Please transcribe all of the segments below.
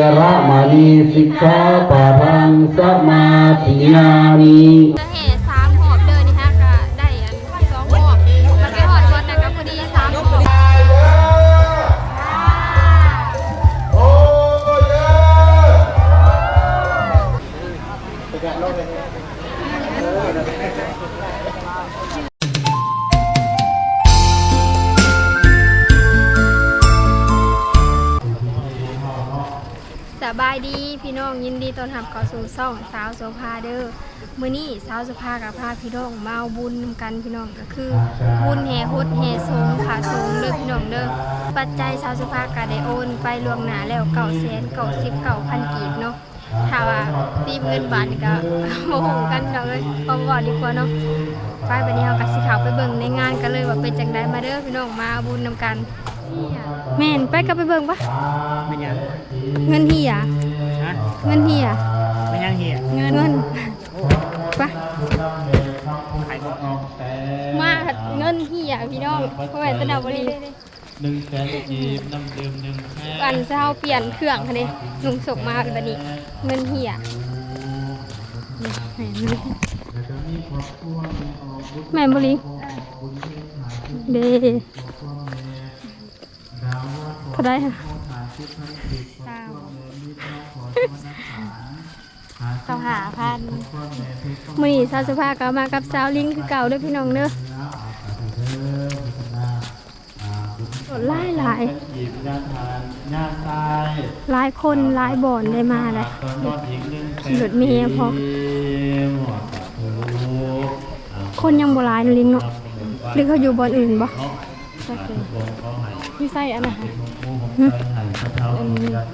ເວລະມະນີ ສິກຂາປະທັງສະມາທິຍາມິ. ແຫ່ສາມຮອບເດີ ນີ້ຫາກະໄດ້ອັນສອງຮອບ ມັນໄປຮອດບ່ອນນັ້ນກະພໍດີສາມຮອບ. ສະບາຍດີພີ່ນ້ອງ, ຍິນດີຕ້ອນຮັບເຂົ້າສູ່ຊ່ອງສາວໂສພາເດີ. ມື້ນີ້ສາວໂສພາກໍພາພີ່ນ້ອງມາເອົາບຸນນຳກັນພີ່ນ້ອງ, ກໍຄືບຸນແຫ່ຫົດແຫ່ສົງພະສົງເດີພີ່ນ້ອງເດີ. ປັດໄຈສາວໂສພາກໍໄດ້ໂອນໄປລ່ວງໜ້າແລ້ວ ເກົ້າແສນເກົ້າສິບເກົ້າພັນກີບເນາະ. ຖ້າວ່າຕີເປັນເງິນບາດນີ້ກໍບໍ່ຮູ້ຄືກັນພີ່ນ້ອງເອີຍ, ເວົ້າບໍ່ອອກດີກວ່າເນາະ. ໄປ ບັດນີ້ເຮົາກໍຊິເຂົ້າໄປເບິ່ງໃນງານກັນເລີຍວ່າເປັນຈັ່ງໃດ. ມາເດີພີ່ນ້ອງ ມາເອົາບຸນນຳກັນ. ແມ່ນ ໄປກໍໄປເບິ່ງປະ. ແມ່ນຫຍັງ? ເງິນເຮຍ. ຮະ? ເງິນເຮຍ. ແມ່ນຫຍັງເຮຍ? ເງິນ. ໄປ ຂາຍຂອງ. ມາເງິນເຮຍພີ່ນ້ອງ, ເພາະວ່າຕະໜາບໍ່ດີ. ໜຶ່ງແສນກີບ ນ້ຳດື່ມໜຶ່ງແພັກ. ອັນເຮົາປ່ຽນເຄື່ອງຫັ້ນເດ້ ນຸ່ງສົກມາບັດນີ້ ເງິນເຮຍ. ແມ່ນບໍ່ລີ? ເດ້ ເທົ່າໃດ? ຊາວ. ຊາວຫ້າພັນ. ມື້ນີ້ສາວສຸພາກໍມາກັບສາວລິງຄືເກົ່າເດີພີ່ນ້ອງເດີ. ຫຼາຍໆ ຫຼາຍຄົນຫຼາຍບ່ອນໄດ້ມາແຫຼະ. ຂີ່ລົດເມພໍ້ ຄົນຍັງບໍ່ຫຼາຍເນາະລິງເນາະ. ຫຼືເຂົາຢູ່ບ່ອນອື່ນບໍ່? ຈັກເລີຍ. ຢູ່ໃສອັນນັ້ນ? ຫຶ? ອັນ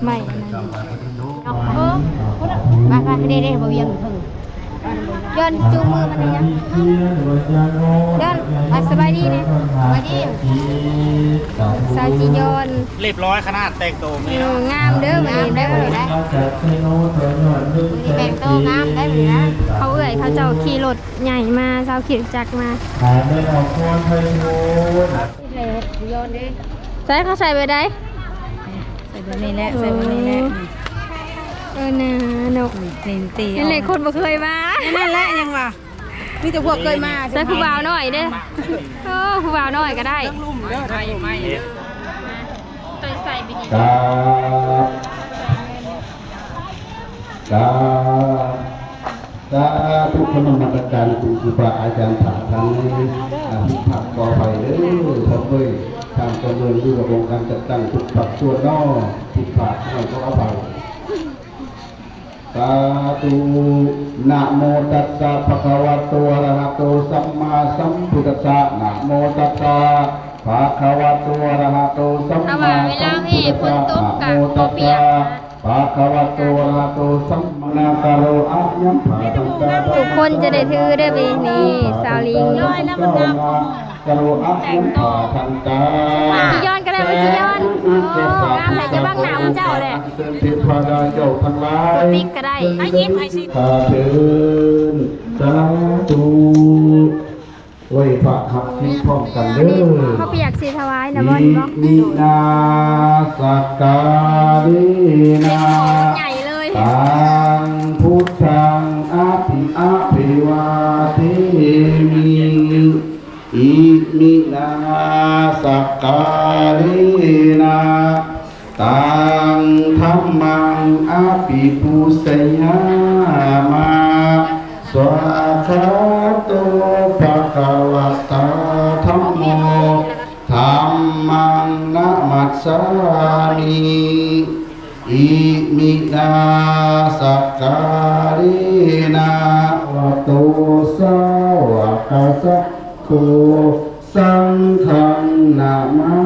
ໄມ້ອັນນັ້ນ. ເອີ ໄປໆ ເດ້ໆ ບໍ່ວຽງເພິ່ງ. ຍ້ອນຈູງມືມັນຍັງ ຍ້ອນ ອ່າ ສະບາຍດີແດ່. ສະບາຍດີ. ສາວຈີຢອນ ຮຽບຮ້ອຍຂະໜາດ ແຕ່ງໂຕ ເອີ ງາມເດີມື້ນີ້ເດີ. ແຕ່ງໂຕງາມໄດ໋ມື້ນີ້ນະ. ເຂົາເອື້ອຍເຂົາເຈົ້າຂີ່ລົດ ໃຫຍ່ມາ ເຈົ້າຂີ່ຈັກມາ. ໃສ່ ເຂົາໃສ່ແບບໃດ? ໃສ່ແບບນີ້ແຫຼະ ໃສ່ແບບນີ້ແຫຼະ. ເອີ ນາເນາະ ນີ້ຕີ ເຫັນເລີຍ ຄົນບໍ່ເຄີຍມາ. ນັ້ນແຫຼະ ຍັງວ່າ ມີແຕ່ພວກເຄີຍມາ. ໃສ່ຜູ້ບ່າວນ້ອຍເດ້. ເອີ ຜູ້ບ່າວນ້ອຍກໍໄດ້. ຕ້ອງລຸ່ມເດີ ຕ້ອງລຸ່ມ. ໃສ່ ໃສ່ໄປນີ້ ກາບ ກາບ ສາທຸ ຂອນະມັດສະການຄູບາອາຈານພະທັງ ອາ ຜິດພາດຂໍອະໄພເດີທ່ານເອີຍ. ທ່ານເຈົ້າເມືອງ ຫຼືວ່າອົງການຈັດຕັ້ງທຸກພາກສ່ວນເນາະ ຜິດພາດໃຫ້ຂໍອະໄພ. ສາທຸ ນະໂມຕັດສະ ພະຄະວະໂຕ ອະລະຫະໂຕ ສຳມາສຳພຸດທັດສະ ນະໂມຕັດສະ ພະຄະວະໂຕ ອະລະຫະໂຕ ສຳມາສຳພຸດທັດສະ ນະໂມຕັດສະ ພະຄະວະໂຕ ອະລະຫະໂຕ ສຳມາ ນາກາໂລ ອະຍັມພາທັນຕາ. ທຸກຄົນຈະໄດ້ຖືເດີ ນີ້ ສາວລິງ ກາໂລ ອະຍັມພາທັນຕາ. ຈີຢອນກໍໄດ້ ຈີຢອນ. ໂອ້ ງາມແທ້ ຈະບັງໜ້າຂອງເຈົ້າແຫຼະ. ເທວະດາເຈົ້າທັງຫຼາຍ ຕົວປິກກໍໄດ້ ໃຫ້ຍິບໃຫ້ສິບ ຂ້າເທີນ ສາທຸ. ໄຫວ້ພະຮັບສິບພ້ອມກັນເດີ. ເຂົ້າປຽກຊິຖວາຍນະບໍ່? ອິມິນາສັກກາເລນະ ເຕັມຫໍ່ໃຫຍ່ເລີຍ ຕັງພຸດທັງ ອະພິ ອະພິວາເທມິ. ອິມິນາສັກກາເລນະ ຕັງທຳມັງ ອະພິປູຊະຍາມະ. ສວາຄາໂຕ ພະຄະວະຕາທຳໂມ ທຳມັງນະມັດສາມິ. ອິມິນາສັກກາເລນະ ວະໂຕ ສາວະກະສັດໂທ ສັງຄັງນະມາ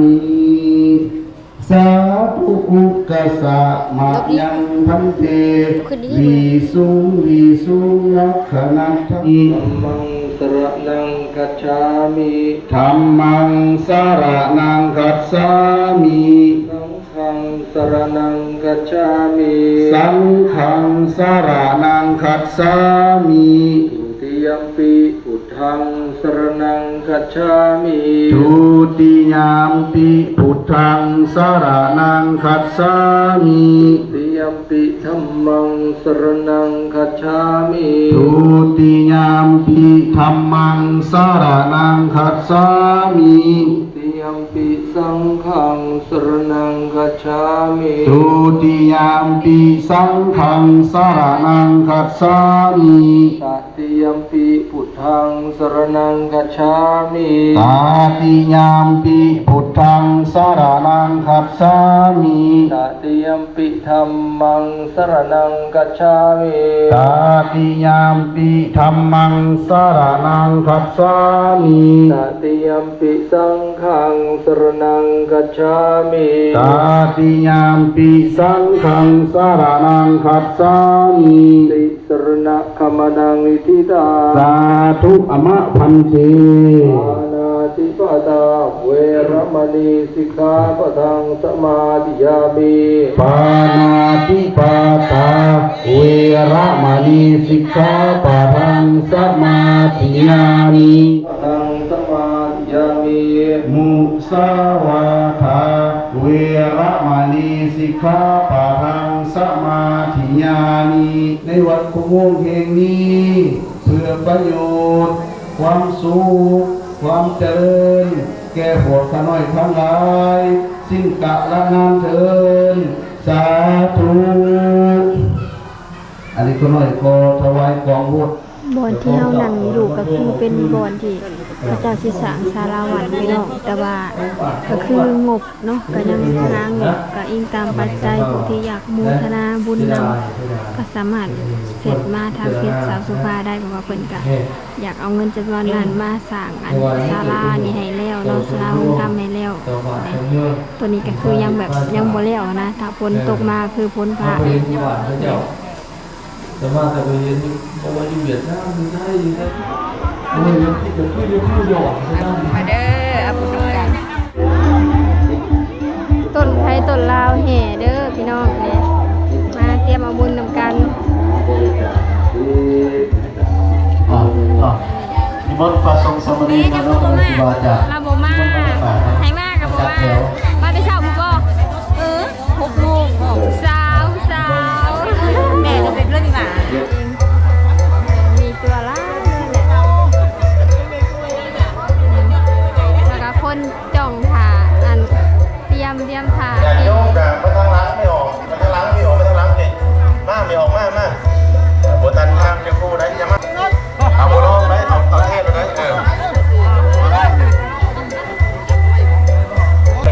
ມິ. ສາທຸ ອຸກກະສະ ມະຍັງ ພັນເຕ ວິສຸງ ວິສຸງ ລັກຂະນະທະ ທຳມັງສະຣະນັງ ຄັດສາມິ. ທຳມັງ ສະຣະນັງ ຄັດສາມິ. ສັງຄັງ ສະຣະນັງ ຄັດສາມິ. ສັງຄັງ ສະຣະນັງ ຄັດສາມິ. ທຸຕິຍຳປິ ພຸດ ທັງສະຣະນັງກັດສາມິ. ទុຕິຍາມປິ ພຸດທັງສະຣະນັງກັດສາມິ. ຕະຕິຍາມປິ ທຳມັງສະຣະນັງກັດສາມິ. ທຸຕິຍາມປິ ທຳມັງສະຣະນັງກັດສາມິ. ຕະຕິຍາມປິ ສັງຄັງສະຣະນັງກັດສາມິ. ທຸຕິຍາມປິ ສັງຄັງສະຣະນັງກັດສາມິ. ຕະຕິຍາມປິ ພຸດທັງສະຣະນັງກັດສາມິ. ຕະຕິຍາມປິ ພຸດທັງສະຣະນັງກັດສາມິ. ຕະຕິຍາມປິ ທຳມັງສະຣະນັງກັດສາມິ. ຕະຕິຍາມປິ ທຳມັງສະຣະນັງກັດສາມິ. ຕະຕິຍາມປິ ສັງຄັງສະຣະນັງກັດສາມິ. ຕະຕິຍາມປິ ສັງຄັງສະຣະນັງກັດສາມິ. ຕິສະຣະນະຂະມະນັງນິທິຕັງ. ສາທຸ ອະມະພັນເຕ. ປານາຕິປາຕາ ເວລະມະນີ ສິກຂາປະທັງສະມາທິຍາມິ. ປານາຕິປາຕາ ເວລະມະນີ ສິກຂາປະທັງສະມາທິຍາມິ. ປະທັງສະມາທິຍາມິ. ມຸສາວາທາ ເວລະມະນີ ສິກຂາປະທັງສະມາທິຍາມິ. ໃນວັດຄຸໂມງແຫ່ງນີ້ ເພື່ອປະໂຫຍດ ຄວາມສຸກ ຄວາມຈະເລີນ ແກ່ພວກຂ້ານ້ອຍທັງຫຼາຍ ສິ້ນກາລະນານເທີນ. ສາທຸ. ອັນນີ້ຂ້ານ້ອຍຂໍຖວາຍກອງບົດ. ບ່ອນທີ່ເຮົານັ່ງຢູ່ກໍຄືເປັນບ່ອນທີ່ເຂົາເຈົ້າຊິສ້າງສາລາວັດພີ່ນ້ອງ, ແຕ່ວ່າກໍຄືງົບເນາະ ກໍຍັງຫາງົບ, ກໍອີງຕາມປັດໄຈ ຜູ້ທີ່ຢາກໂມທະນາບຸນນຳ ກໍສາມາດເຊັດມາທາງເພຈສາວສຸພາໄດ້, ເພາະວ່າເພິ່ນກໍ ຢາກເອົາເງິນຈຳນວນນັ້ນມາສ້າງອັນສາລານີ້ໃຫ້ແລ້ວເນາະ, ສາລາໂຮງທຳໃຫ້ແລ້ວ. ໂຕນີ້ກໍຄືຍັງແບບຍັງບໍ່ແລ້ວນະ, ຖ້າຝົນຕົກມາຄືຝົນຟ້າ. ແຕ່ມາແຕ່ໄປເຫັນ ບໍ່ວ່າຢູ່ຫວຽດນາມ ຢູ່ໄທ ຢູ່ໃສ ໂອ້ຍ ຄື ຄືຢູ່ ຄືຢູ່ດອກ ມາເດີ ເອົາບຸນນຳກັນ. ຕົ້ນໄທຕົ້ນລາວແຫ່ເດີພີ່ນ້ອງ ນີ້ ມາຕຽມເອົາບຸນນຳກັນ. ອໍ ອໍ ນິມົນພະສົງສາມະເນນ ມານຳຄະນະຄູບາອາຈານ. ລາວບໍ່ມາ ໃຫ້ມາກໍບໍ່ມາ. ມາແຕ່ເຊົ້າພຸ້ນບໍ່? ເອີ ຫົກໂມງ. ສາວ ສາວ ແດດກໍເປັນເລື່ອງນີ້ຫວ່າ. ມີຕົວຫຼາຍ ແລ້ວກໍຄົນ ຈ້ອງຖ້າ ອັນ ຕຽມ ຕຽມຖ້າ ຍາດໂຍມກໍໄປທາງຫຼັງ ໄປອອກ ໄປທາງຫຼັງ ໄປອອກ ໄປທາງຫຼັງນີ້ ມາ ໄປອອກມາ ມາ ບໍ່ທັນທາງຈະຄູ່ໄດ້ ຢ່າມາ ເອົາບໍ່ລອງໄດ້ ເອົາ ເອົາແທ້ໄດ້ ເອີ ໄປ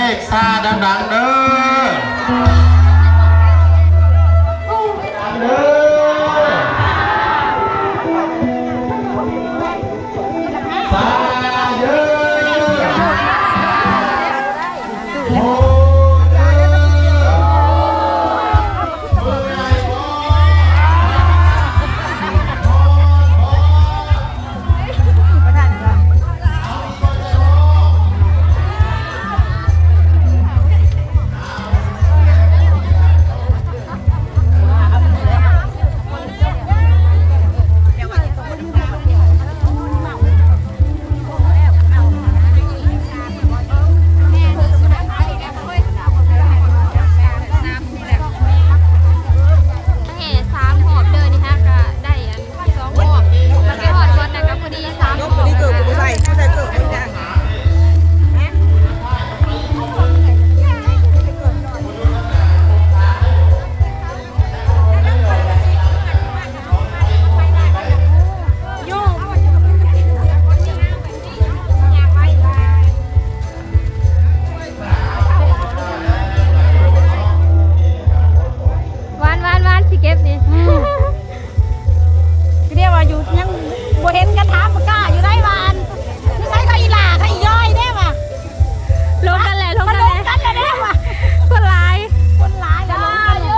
ເລກຊາດັງໆເດີ ເດີ ຊາເດີ ໂຮເດີ ເບິ່ງໄດ້ບໍ່? ແຫ່ສາມຮອບເດີ ນີ້ຫາກະໄດ້ອັນສອງຮອບ ແລ້ວໄປຮອດບ່ອນນັ້ນກະພໍດີສາມຮອບ. ວານ ວານ ວານ ຊິເກັບນີ້ ກໍເດວ່າຢູ່ ຍັງບໍ່ເຫັນກະຖາປະກາຢູ່ໃດວ່າ ອັນ ຢູ່ໃສກໍອີຫຼ້າ ກໍອີຍ້ອຍເດ້ວ່າ ລົງກັນແຫຼະ ລົງກັນແຫຼະ ລົງກັນແລ້ວເດ້ວ່າ ຄົນຫຼາຍ ຄົນຫຼາຍແລ້ວ ລົງກັນແລ້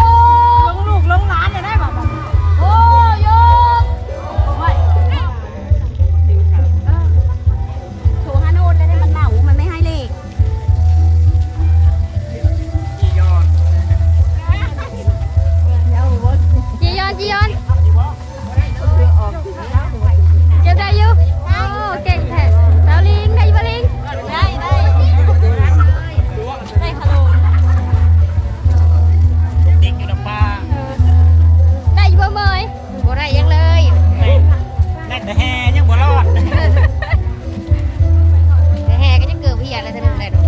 ວ ລົງລູກລົງຫຼານແລ້ວໄດ້ວ່າ ໂອ້ຍ ໂອ້ຍ ໂທຫາໂນດແລ້ວເດ້ ມັນເມົາ ມັນໄມ່ໃຫ້ເລກ. ຈີຍອນ ຈີຍອນ ເກັບໄດ້ຢູ່. ໂອ້ ເກັ່ງແທ້ ສາວລິງ ໄດ້ຢູ່ບໍ່ລິງ? ໄດ້ ໄດ້ ໄດ້ຄາໂລ ເດັກຢູ່ນຳປ້າ ເອີ ໄດ້ຢູ່ບໍ່ເໝີຍ? ບໍ່ໄດ້ຫຍັງເລີຍ ໄດ້ແຕ່ແຫ່ຍັງບໍ່ລອດ ແຕ່ແຫ່ກໍຍັງເກີບເຫຍແລ້ວເທື່ອໜຶ່ງແຫຼະເນາະ.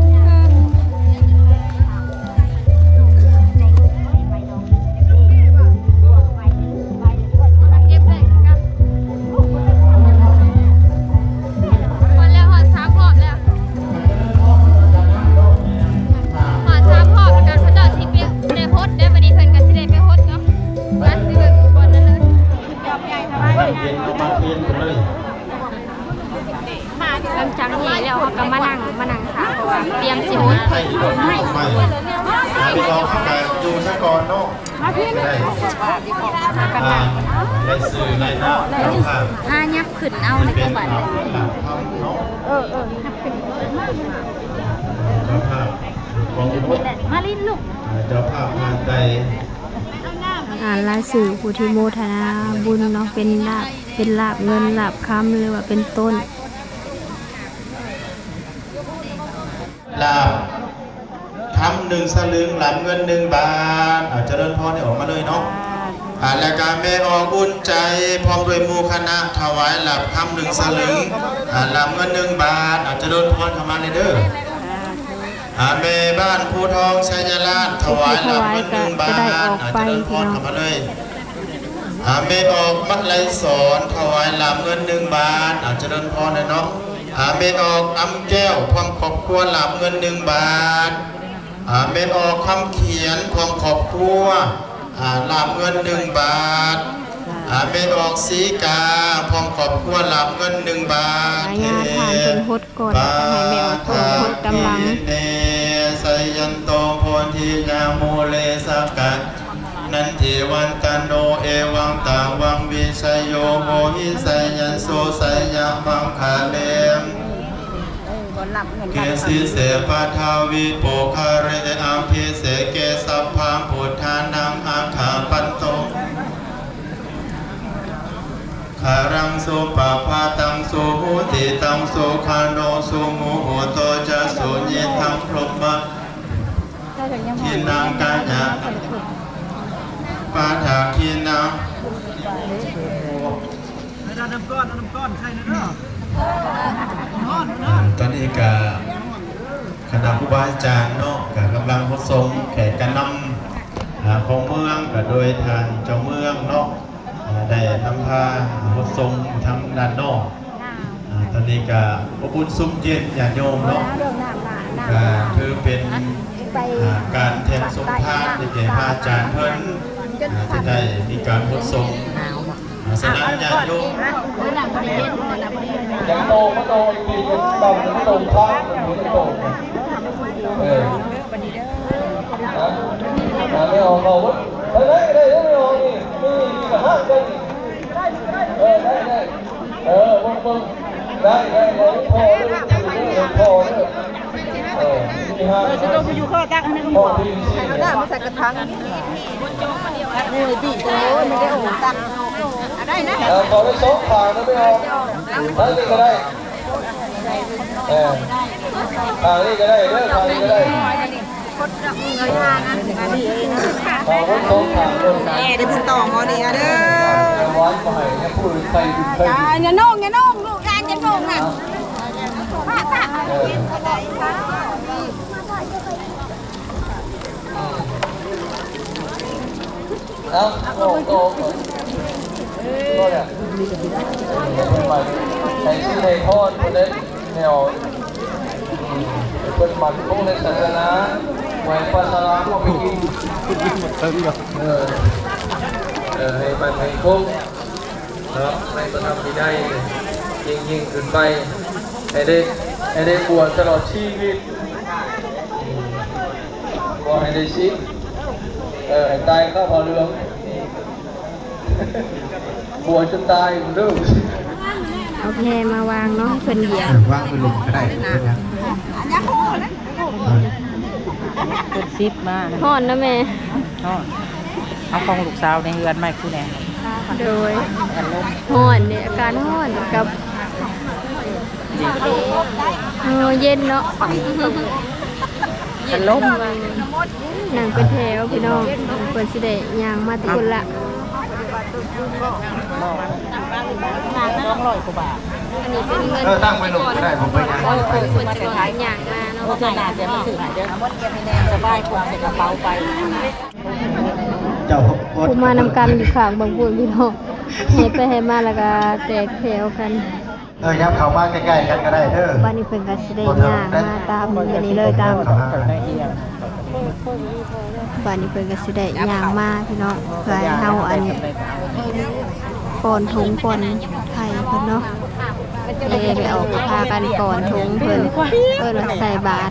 ຮອດແລ້ວ ຮອດສາມຮອບແລ້ວ ຮອດສາມຮອບແລ້ວກໍເຂົາເຈົ້າຊິໄປ ໄດ້ຫົດເດ້ ບັດນີ້ເພິ່ນກໍຊິໄດ້ໄປຫົດເນາະ. ໄປ ໄປເບິ່ງບ່ອນນັ້ນເລີຍ ເຮັດເອົາມາເປັນໄປເລີຍ. ຫຼັງຈາກແຫ່ແລ້ວ ເຮົາກໍມານັ່ງ ມານັ່ງຖ້າ ເພາະວ່າຕຽມຊິຫົດ ໄປດອກໄມ້ ໄປດອກໄມ້ ໄປດອກໄມ້ ຢູ່ຊະກ່ອນເນາະ. ມາພີ້ ໄດ້ ໄດ້ຊື່ໄດ້ນາມເຈົ້າພາບ ຫາຫຍັບຂຶ້ນເອົາໃນກະບັນ ເອີ ເອີ ຫຍັບຂຶ້ນ ເຈົ້າພາບຂອງ ນີ້ແຫຼະ ມາລິນລູກ ເຈົ້າພາບທ່ານໃດ ອ່ານລາຍຊື່ຜູ້ທີ່ໂມທະນາບຸນເນາະ ເປັນລາບ ເປັນລາບເງິນລາບຄຳ ຫຼືວ່າເປັນຕົ້ນ ລາບຄຳໜຶ່ງສະລຶງ ລາບເງິນໜຶ່ງບາດ. ເອົາ ຈະເລີນພອນໃຫ້ອອກມາເລີຍເນາະ. ອ່າ ແລ້ວກະແມ່ອອກອຸ່ນໃຈ ພ້ອມດ້ວຍໝູ່ຄະນະ ຖວາຍລາບຄຳໜຶ່ງສະລຶງ ອ່າ ລາບເງິນໜຶ່ງບາດ. ເອົາ ຈະເລີນພອນເຂົ້າມາເລີຍເດີ. ອ່າ ແມ່ບ້ານພູທອງໄຊຍະລາດ ຖວາຍລາບເງິນໜຶ່ງບາດ. ອ່າ ຈະເລີນພອນເຂົ້າມາເລີຍ. ອ່າ ແມ່ອອກມະໄລສອນ ຖວາຍລາບເງິນໜຶ່ງບາດ. ອ່າ ຈະເລີນພອນເດີເນາະ. ອ່າ ແມ່ອອກອຳແກ້ວ ພ້ອມຄອບຄົວ ລາບເງິນໜຶ່ງບາດ. ອ່າ ແມ່ອອກຄຳຂຽນ ພ້ອມຄອບຄົວ ອ່າ ລາບເງິນໜຶ່ງບາດ. ອ່າ ແມ່ອອກສີກາ ພ້ອມຄອບຄົວ ລາບເງິນໜຶ່ງບາດ. ຍາທ່ານເພິ່ນຫົດ ກ່ອນ ແລ້ວກໍໃຫ້ແມ່ອອກເພິ່ນຫົດຕາມຫຼັງ. ປາທາຄີເນ ໄຊຍັນໂຕ ໂພທິຍາມູເລ ສັກກາຍານັນທິວັດຕະໂນ ເອວັງຕະວັງ ວິຊະໂຍ ໂຫຫິ ໄຊຍັນໂຊ ໄຊຍະມັງຄະເລ ເກສິເສ ປະທາວິໂປຄະເຣ ອະພິເສເກ ສັບພະພຸດທານັງ ອັກຂະປັນໂຕ ຄາລັງ ສຸປະພາຕັງ ສຸຫຸຕິຕັງ ສຸຂະໂນ ສຸມຸຫຸດໂຕຈະ ສຸຍິດທັງ ພົມມະ ທິນນາງ ກາຍາ ປາທາຄີນາ ໃຫ້ນ້ຳກ້ອນ ເອົານ້ຳກ້ອນໃສ່ແດ່ເດີ. ຕອນນີ້ກະຄະນະຄູບາອາຈານເນາະ ກະກຳລັງຫົດສົງແຂກການນຳ ອ່າ ຂອງເມືອງ ກະໂດຍທ່ານເຈົ້າເມືອງເນາະ ອ່າ ໄດ້ນຳພາຫົດສົງທາງດ້ານນອກ. ອ່າ ຕອນນີ້ກະອົບອຸ່ນຊຸ່ມເຢັນຍາດໂຍມເນາະ. ກະຖືເປັນ ອ່າ ການແທນສົມທານໃຫ້ແກ່ພະອາຈານເພິ່ນ ອ່າ ທີ່ໄດ້ມີການຫົດສົງ. ອ່າ ສະນັ້ນຍາດໂຍມ ຢາກໂຕມາໂຕອີກປີໜຶ່ງ ເອົາໂຕຂ້າງ ເອີ ນະ ນະ ແມ່ອອກເຂົ້າເບິດ ໄດ້ ໄດ້ ໄດ້ ໄດ້ ແມ່ອອກນີ້ ນີ້ ນີ້ກະຫ້າມກັນນີ້ ເອີ ໄດ້ ໄດ້ ເອີ ເບິ່ງ ເບິ່ງ ໄດ້ ໄດ້ ໄດ້ ພໍເດີ ພໍເດີ ເອີ ມີຫ້າມ ເອີ ຊິຕ້ອງໄປຢູ່ຂໍ້ຕັກອັນໜຶ່ງ ພໍ ພໍ ພໍ ໃສ່ກະຖາງ ໂອ້ຍ ບີບ ໂອ້ຍ ມັນໄດ້ໂອ້ ຕັກ ເອີ ຂໍໄດ້ສອງຂ້າງນະ ແມ່ອອກ ທາງນີ້ກະໄດ້ ເອີ ທາງນີ້ກະໄດ້ເດີ ທາງນີ້ກະໄດ້ ເອີ ເອົາເບິດສອງຂ້າງເດີ ແອ ໄດ້ບຸນຕໍ່ໝໍນີ້ນະເດີ ຫວານບໍ່ໃຫ້ ຢ່າພູດ ໄຂ່ ໄຂ່ ຢ່າໂໜ່ງ ຢ່າໂໜ່ງ ລູກຫຼານ ຢ່າໂໜ່ງນະ ພະ ພະ ເອີ ເອົາ ໂອ້ ໂອ້ ໂອ້ ໂອ້ ແຫຼະ ໃຫ້ເພິ່ນໝັ້ນ ໃຫ້ສິນໃຫ້ພອນເພິ່ນເດ້ ແນວ ເພິ່ນໝັ້ນຄົງໃນສາສະໜາ ບໍ່ໃຫ້ປາສະຫຼາດເອົາໄປກິນ ເອີ ເອີ ໃຫ້ໝັ້ນໃຫ້ຄົງ ເນາະ ໃຫ້ປະທັບວິໄນຍິ່ງໆຂຶ້ນໄປ ໃຫ້ໄດ້ ໃຫ້ໄດ້ບວດຕະຫຼອດຊີວິດ ບໍ່ໃຫ້ໄດ້ສິກ ເອີ ໃຫ້ຕາຍຄາຜ້າເຫຼືອງ ບວດຈົນຕາຍພຸ້ນເດີ ເອົາແພມາວາງເນາະ ເພິ່ນຢຽບ ເອີ ວາງໄວ້ລົງກະໄດ້ ເປັນຫຍັງ? ເພິ່ນຊິບມາ ຮ້ອນນະແມ່ ຮ້ອນ ເອົາຂອງລູກສາວໃນເຮືອນມາໃຫ້ກູແດ່ ໂດຍ ກັນລົມ ຮ້ອນເດ ອາກາດຮ້ອນກັບ ເອີ ເຢັນເນາະ ກັນລົມ ນັ່ງເປັນແຖວພີ່ນ້ອງ ເພິ່ນຊິໄດ້ຍ່າງມາແຕ່ພຸ້ນລະ ສອງຮ້ອຍກວ່າບາດ ອັນນີ້ເປັນເງິນ ເອີ ຕັ້ງໄວ້ໂລດກະໄດ້ ເພິ່ນຊິໄດ້ຍ່າງມາເນາະ ເອີ ເທື່ອໜ້າຊິມາຊື້ໃຫ້ເດີ ສະບາຍ ກົດໃສ່ກະເປົາໄປ ເຈົ້າ ຜູ້ມານຳກັນຢູ່ຂ້າງເບິ່ງພຸ້ນພີ່ນ້ອງ ແຫ່ໄປແຫ່ມາແລ້ວກະແຕກແຖວກັນ ເອີ ຍັບເຂົ້າມາໃກ້ໆກັນກະໄດ້ເດີ ບາດນີ້ເພິ່ນກະຊິໄດ້ຍ່າງມາຕາມອັນນີ້ເລີຍ ຕາມ ບາດນີ້ເພິ່ນກະຊິໄດ້ຍ່າງມາພີ່ນ້ອງ ເພື່ອໃຫ້ເຮົາອັນ ປ້ອນຖົງປ້ອນໄຂ່ເພິ່ນເນາະ ແຫ່ໄປອອກ ພາກັນປ້ອນຖົງເພິ່ນ ເອີ້ນວ່າໃສ່ບາດ.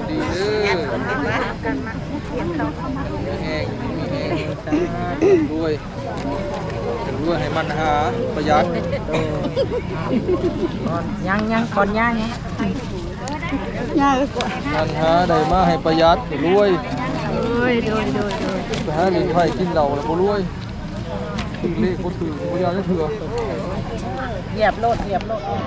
ດີເດີ ມີແຮງ ມີແຮງ ລວຍ ລວຍ ໃຫ້ໝັ່ນຫາ ປະຢັດ ຍັງ ຍັງ ກ່ອນຍ່າງ ໝັ່ນຫາໄດ້ມາໃຫ້ປະຢັດ ລວຍ ໂດຍ ໂດຍ ໂດຍ ໂດຍ ໄປຫາຫຼິ້ນໄພ້ກິນເຫຼົ້າແລ້ວບໍ່ລວຍ ຖືກເລກບໍ່ຖືກ ບໍ່ຢາກຈະເທື່ອ ຢຽບໂລດ ຢຽບໂລດ ເອີ.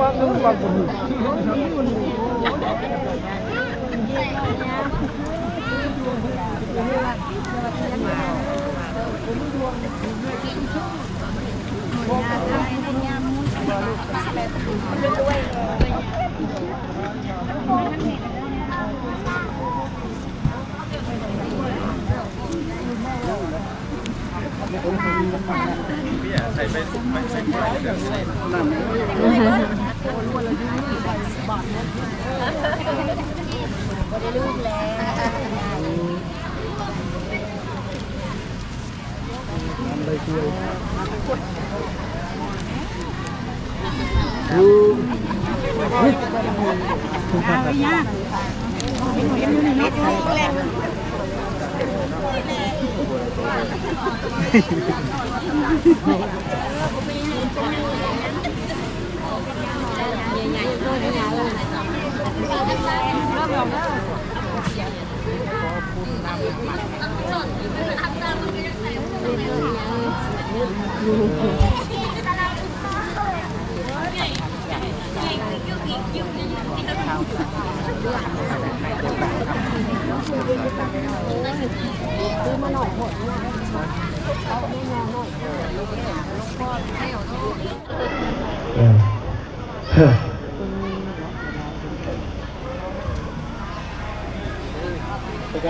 ເອີ ເຕ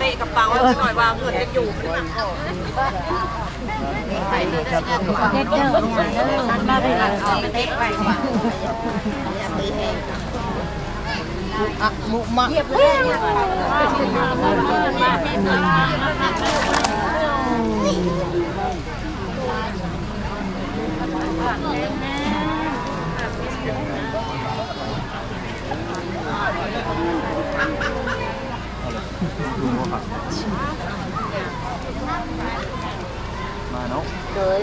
ະກະເປົາໄວ້ໜ້ອຍວ່າເງິນຍັງຢູ່ ມັນຫາ ມາເນາະ ໂດຍ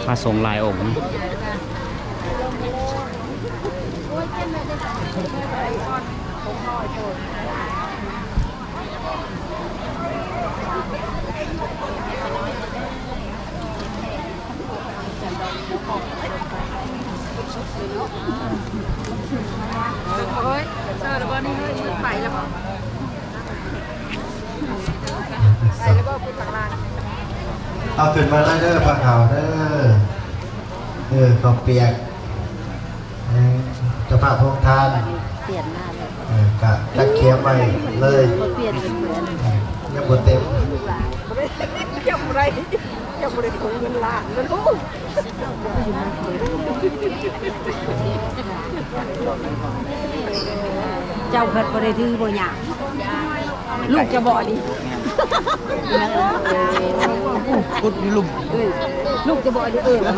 ພະສົງຫຼາຍອົງ. ເອີຍ ເຊີແລ້ວບໍ່ນີ້ ເຮີ້ຍ ມືດໄປແລ້ວບໍ່ ໄປແລ້ວບໍ່ ຜູ້ທາງລ່າງ ເອົາຂຶ້ນມາເລີຍເດີ ພະເຖົ້າເດີ ເອີ ເຂົ້າປຽກ ເອີ ເຈົ້າພາບໂຮງທານ ປ່ຽນມາເລີຍ ເອີ ກະຈັດກຽມໄວ້ເລີຍ ບໍ່ປ່ຽນ ຍັງບໍ່ເຕັມ ຍັງບໍ່ໄດ້ ຍັງບໍ່ໄດ້ຖົງເງິນລ້ານນະລູກ ເຈົ້າເພິ່ນບໍ່ໄດ້ຖືບໍ່ຍາກ ລູກຈະບໍ່ດີ ກຸດຢູ່ລຸ່ມ ເອີ ລູກຈະບໍ່ດີ ເອີ ອ່າ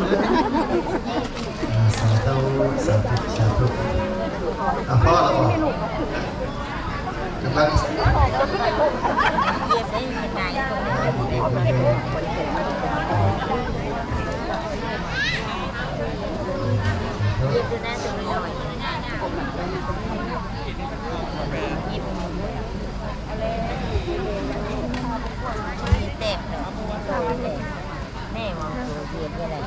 ສາທຸ ສາທຸ ສາທຸ ອ່າ ພໍແລ້ວບໍ່? ກຳລັງ ແມ່ວ່າໂຕເຮັດໄດ້.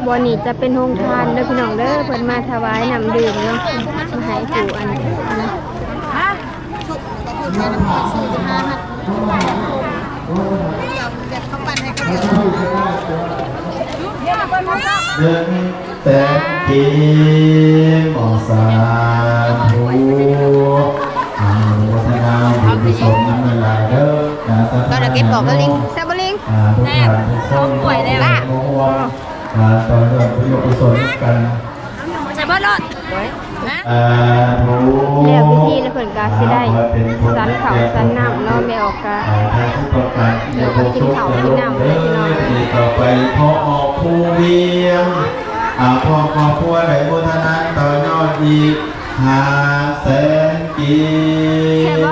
ບ່ອນນີ້ຈະເປັນໂຮງທານເດີພີ່ນ້ອງເດີ ເພິ່ນມາຖະຫວາຍນ້ຳດື່ມເນາະ ມາໃຫ້ຜູ້ອັນ ເດີນ ແຕ່ງເກມ ສາທຸ ອະນຸໂມທະນາບຸນກຸສົນນຳຫຼາຍໆເດີ ສາທຸ ຕອນເກັບອອກກະລິງ ແຊບບໍ່ລິງ ອ່າ ທຸກທ່ານທຸກຄົນ ແຊບ ອ່າ ຕໍ່ຍອດບຸນກຸສົນກັນ ໃສ່ເບິດໂລດ ສາທຸ ແລ້ວພິທີແລ້ວເພິ່ນກະຊິໄດ້ສັນເຂົ້າສັນນ້ຳເນາະ ແມ່ອອກກະ ອ່າ ກິນເຂົ້າກິນນ້ຳເດີພີ່ນ້ອງ ຕໍ່ໄປ ພໍ່ອອກພູວຽງ ອ່າ ພ້ອມຄອບຄົວໄດ້ໂມທະນາຕໍ່ຍອດອີກ ຫ້າແສນກີບ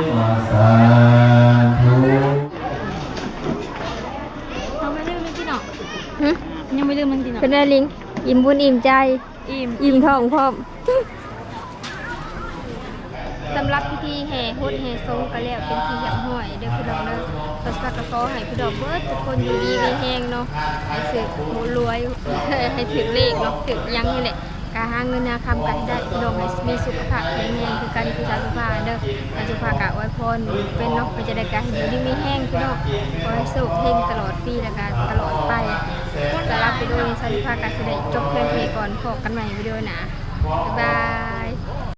ສາທຸ ເຮົາໄປລືມມັນກິນເນາະ ຫຶ ຍັງໄປລືມມັນກິນເນາະ ເປັນແນວລິງ ອີ່ມບຸນອີ່ມໃຈ ອີ່ມ ອີ່ມທ້ອງພ້ອມ. ສຳລັບພິທີແຫ່ຫົດແຫ່ສົງກໍແລ້ວເປັນທີ່ຮຽບຮ້ອຍເດີພີ່ນ້ອງເດີ ກໍຂໍໃຫ້ພີ່ນ້ອງເບິດທຸກຄົນຢູ່ດີມີແຮງເນາະ ໃຫ້ຖືກຫົວລວຍ ໃຫ້ຖືກເລກເນາະ ຖືກຫຍັງນີ້ແຫຼະ ກະຫາເງິນຫາຄຳກະໃຫ້ໄດ້ ພີ່ນ້ອງໃຫ້ມີສຸຂະພາບແຂງແຮງຄືກັນ ຄືສາວສຸພາເດີ ສາວສຸພາກະອວຍພອນເປັນເນາະ ເປັນຈັ່ງໃດກະໃຫ້ຢູ່ດີມີແຮງພີ່ນ້ອງ ຂໍໃຫ້ໂຊກເຮງຕະຫຼອດປີ ແລ້ວກະຕະຫຼອດໄປ. ສຳລັບວິດີໂອນີ້ ສາວສຸພາກະຊິໄດ້ຈົບພຽງເທົ່ານີ້ກ່ອນ ພົບກັນໃໝ່ວິດີໂອໜ້າ ບາຍບາຍ.